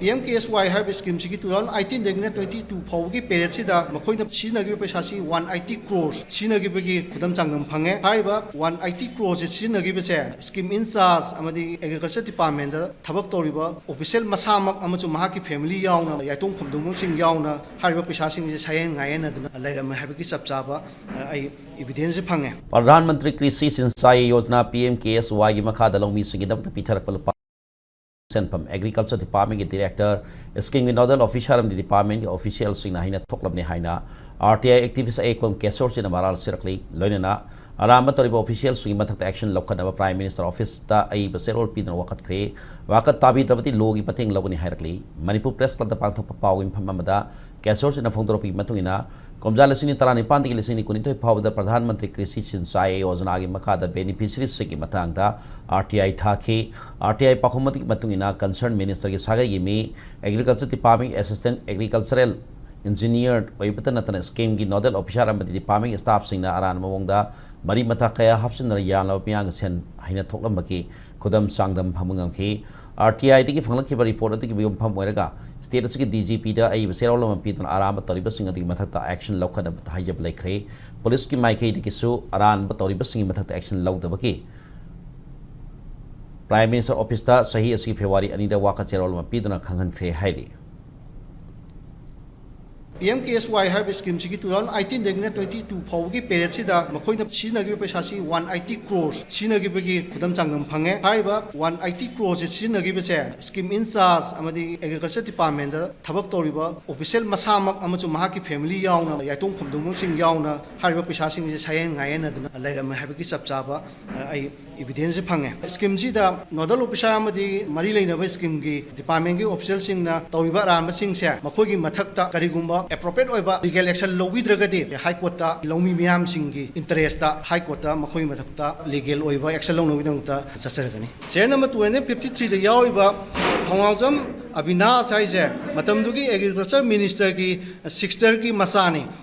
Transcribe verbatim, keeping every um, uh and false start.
P M K S Y ꯍꯥꯏꯔꯤꯕ ꯁ꯭ꯀꯤꯝꯁꯤꯒꯤ two thousand eighteen ꯗꯒꯤꯅ twenty two ꯐꯥꯎꯕꯒꯤ ꯄꯦꯔꯦꯠꯁꯤꯗ ꯃꯈꯣꯏꯅ ꯁꯤꯖꯤꯟꯅꯈꯤꯕ ꯄꯩꯁꯥꯁꯤ one eighty crores ꯁꯤꯖꯤꯟꯅꯈꯤꯕꯒꯤ ꯈꯨꯗꯝ ꯆꯥꯡꯗꯝ ꯐꯪꯉꯦ꯫ ꯍꯥꯏꯔꯤꯕ one eighty crores ꯁꯤꯖꯤꯟꯅꯈꯤꯕꯁꯦ scheme in charge ꯑꯃꯗꯤ agriculture department ꯊꯕꯛ ꯇꯧꯔꯤꯕ official ꯃꯁꯥꯃꯛ ꯑꯃꯁꯨꯡ ꯃꯍꯥꯛꯀꯤ family ꯌꯥꯎꯅ, ꯌꯥꯏꯇꯣꯡ ꯐꯝꯗꯣꯡꯕꯁꯤꯡ ꯌꯥꯎꯅ ꯍꯥꯏꯔꯤꯕ ꯄꯩꯁꯥꯁꯤꯡꯁꯦ ꯁꯥꯌꯦꯟ ꯉꯥꯌꯦꯟꯅꯗꯨꯅ ꯂꯩꯔꯝꯃꯦ ꯍꯥꯏꯕꯒꯤ ꯆꯞ ꯆꯥꯕ ꯑꯩ evidence ꯐꯪꯉꯦ꯫ ꯄ꯭ꯔꯙꯥꯟ ꯃꯟꯇ꯭ꯔꯤ ꯀ꯭ꯔꯤꯁꯤ Sinchai Yojana, P M K S Y ꯒꯤ ꯃꯈꯥꯗ ꯂꯧꯃꯤꯁꯤꯡꯒꯤꯗꯃꯛꯇ ꯄꯤꯊꯔꯛꯄ ꯂꯨꯄꯥ ꯁꯦꯟꯐꯝ Agriculture Department ꯀꯤ director, scheme ꯒꯤ nodal officer ꯑꯃꯗꯤ department ꯀꯤ official ꯁꯤꯡꯅ ꯍꯥꯏꯅ ꯊꯣꯛꯂꯕꯅꯤ ꯍꯥꯏꯅ R T I activist ꯑꯌꯦꯛꯄꯝ ꯀꯦꯁꯣꯔ ꯆꯤꯅ ꯃꯔꯥꯜ ꯁꯤꯔꯛꯂꯤ꯫ ꯂꯣꯏꯅꯅ ꯑꯔꯥꯟꯕ ꯇꯧꯔꯤꯕ official ꯁꯤꯡꯒꯤ ꯃꯊꯛꯇ action ꯂꯧꯈꯠꯅꯕ Prime Minister office ꯇ ꯑꯏꯕ ꯆꯦꯔꯣꯜ ꯄꯤꯗꯨꯅ ꯋꯥꯀꯠꯈ꯭ꯔꯦ꯫ ꯋꯥꯀꯠ ꯇꯥꯕꯤꯗ꯭ꯔꯕꯗꯤ law ꯒꯤ ꯃꯇꯦꯡ ꯂꯧꯒꯅꯤ ꯍꯥꯏꯔꯛꯂꯤ꯫ ꯃꯅꯤꯄꯨꯔ Press Club ꯇ ꯄꯥꯡꯊꯣꯛꯄ ꯄꯥꯎꯒꯤ ꯃꯤꯐꯝ ꯑꯃꯗ ꯀꯦꯁꯣꯔ ꯆꯤꯅ ꯐꯣꯡꯗꯣꯔꯛꯄꯒꯤ ꯃꯇꯨꯡ ꯏꯟꯅ, ꯀꯨꯝꯖꯥ ꯂꯤꯁꯤꯡ ꯑꯅꯤ ꯇꯔꯥꯅꯤꯄꯥꯟꯗꯒꯤ ꯂꯤꯁꯤꯡ ꯑꯅꯤ ꯀꯨꯟꯅꯤꯊꯣꯏ ꯐꯥꯎꯕꯗ ꯄ꯭ꯔꯙꯥꯟ ꯃꯟꯇ꯭ꯔꯤ ꯀ꯭ꯔꯤꯁꯤ ꯁꯤꯟꯆꯥꯏ ꯌꯣꯖꯅꯥꯒꯤ ꯃꯈꯥꯗ beneficiaries ꯁꯤꯡꯒꯤ ꯃꯇꯥꯡꯗ R T I ꯊꯥꯈꯤ꯫ R T I ꯄꯥꯎꯈꯨꯝ ꯑꯗꯨꯒꯤ ꯃꯇꯨꯡ ꯏꯟꯅ concerned minister ꯒꯤ ꯁꯥꯒꯩꯒꯤ ꯃꯤ, Agriculture Department assistant agricultural engineer ꯑꯣꯏꯕꯇ ꯅꯠꯇꯅ scheme ꯒꯤ nodal officer ꯑꯃꯗꯤ department staff ꯁꯤꯡꯅ ꯑꯔꯥꯟꯕ ꯃꯑꯣꯡꯗ ꯃꯔꯤ ꯃꯇꯥ ꯀꯌꯥ ꯍꯥꯞꯆꯤꯟꯗꯨꯅ ꯌꯥꯝꯂꯕ ꯃꯤꯌꯥꯝꯒꯤ ꯁꯦꯟ ꯍꯥꯏꯅ ꯊꯣꯛꯂꯝꯕꯒꯤ ꯈꯨꯗꯝ ꯆꯥꯡꯗꯝ ꯐꯪꯕ ꯉꯝꯈꯤ꯫ R T I ꯗꯒꯤ ꯐꯪꯂꯛꯈꯤꯕ report ꯑꯗꯨꯒꯤ ꯌꯨꯝꯐꯝ ꯑꯣꯏꯔꯒ state ꯑꯁꯤꯒꯤ D G P ꯗ ꯑꯏꯕ ꯆꯦꯔꯣꯜ ꯑꯃ ꯄꯤꯗꯨꯅ ꯑꯔꯥꯟꯕ ꯇꯧꯔꯤꯕꯁꯤꯡ ꯑꯗꯨꯒꯤ ꯃꯊꯛꯇ action ꯂꯧꯈꯠꯅꯕ ꯍꯥꯏꯖꯕ ꯂꯩꯈ꯭ꯔꯦ꯫ Police ꯀꯤ ꯃꯥꯏꯀꯩꯗꯒꯤꯁꯨ ꯑꯔꯥꯟꯕ ꯇꯧꯔꯤꯕꯁꯤꯡꯒꯤ ꯃꯊꯛꯇ action ꯂꯧꯗꯕꯒꯤ Prime Minister office ꯇ ꯆꯍꯤ ꯑꯁꯤꯒꯤ February ꯑꯅꯤꯗ ꯋꯥꯀꯠ ꯆꯦꯔꯣꯜ ꯑꯃ ꯄꯤꯗꯨꯅ ꯈꯪꯍꯟꯈ꯭ꯔꯦ ꯍꯥꯏꯔꯤ꯫ P M K S Y ꯍꯥꯏꯔꯤꯕ ꯁ꯭ꯀꯤꯝꯁꯤꯒꯤ two thousand eighteen ꯗꯒꯤꯅ twenty two ꯐꯥꯎꯕꯒꯤ ꯄꯦꯔꯦꯠꯁꯤꯗ ꯃꯈꯣꯏꯅ ꯁꯤꯖꯤꯟꯅꯈꯤꯕ ꯄꯩꯁꯥꯁꯤ one eighty crores ꯁꯤꯖꯤꯟꯅꯈꯤꯕꯒꯤ ꯈꯨꯗꯝ ꯆꯥꯡꯗꯝ ꯐꯪꯉꯦ꯫ ꯍꯥꯏꯔꯤꯕ one eighty crores ꯁꯤꯖꯤꯟꯅꯈꯤꯕꯁꯦ scheme in charge ꯑꯃꯗꯤ Agriculture Department ꯊꯕꯛ ꯇꯧꯔꯤꯕ official ꯃꯁꯥꯃꯛ ꯑꯃꯁꯨꯡ ꯃꯍꯥꯛꯀꯤ family ꯌꯥꯎꯅ ꯌꯥꯏꯇꯣꯡ ꯐꯝꯗꯣꯡꯕꯁꯤꯡ ꯌꯥꯎꯅ ꯍꯥꯏꯔꯤꯕ ꯄꯩꯁꯥꯁꯤꯡꯁꯦ ꯁꯥꯌꯦꯟ ꯉꯥꯌꯦꯟꯅꯗꯨꯅ ꯂꯩꯔꯝꯃꯦ ꯍꯥꯏꯕꯒꯤ ꯆꯞ ꯆꯥꯕ ꯑꯩ evidence ꯐꯪꯉꯦ꯫ ꯁ꯭ꯀꯤꯝꯁꯤꯗ nodal officer ꯑꯃꯗꯤ ꯃꯔꯤ ꯂꯩꯅꯕ ꯁ꯭ꯀꯤꯝꯒꯤ department ꯀꯤ official ꯁꯤꯡꯅ ꯇꯧꯔꯤꯕ ꯑꯔꯥꯟꯕꯁꯤꯡꯁꯦ ꯃꯈꯣꯏꯒꯤ ꯃꯊꯛꯇ ꯀꯔꯤꯒꯨꯝꯕ appropriate ꯑꯣꯏꯕ legal action ꯂꯧꯕꯤꯗ꯭ꯔꯒꯗꯤ High Court ꯇ ꯂꯧꯃꯤ ꯃꯤꯌꯥꯝꯁꯤꯡꯒꯤ interest High Court ꯇ ꯃꯈꯣꯏꯒꯤ ꯃꯊꯛꯇ legal ꯑꯣꯏꯕ action ꯂꯧꯅꯕꯒꯤꯗꯃꯛꯇ ꯆꯠꯆꯔꯒꯅꯤ꯫ Serial number two hundred fifty three ꯗ ꯌꯥꯎꯔꯤꯕ ꯊꯧꯅꯥꯎꯖꯝ ꯑꯕꯤꯅꯥꯁ ꯍꯥꯏꯁꯦ ꯃꯇꯝꯗꯨꯒꯤ Agriculture Minister ꯒꯤ sister ꯒꯤ ꯃꯆꯥꯅꯤ꯫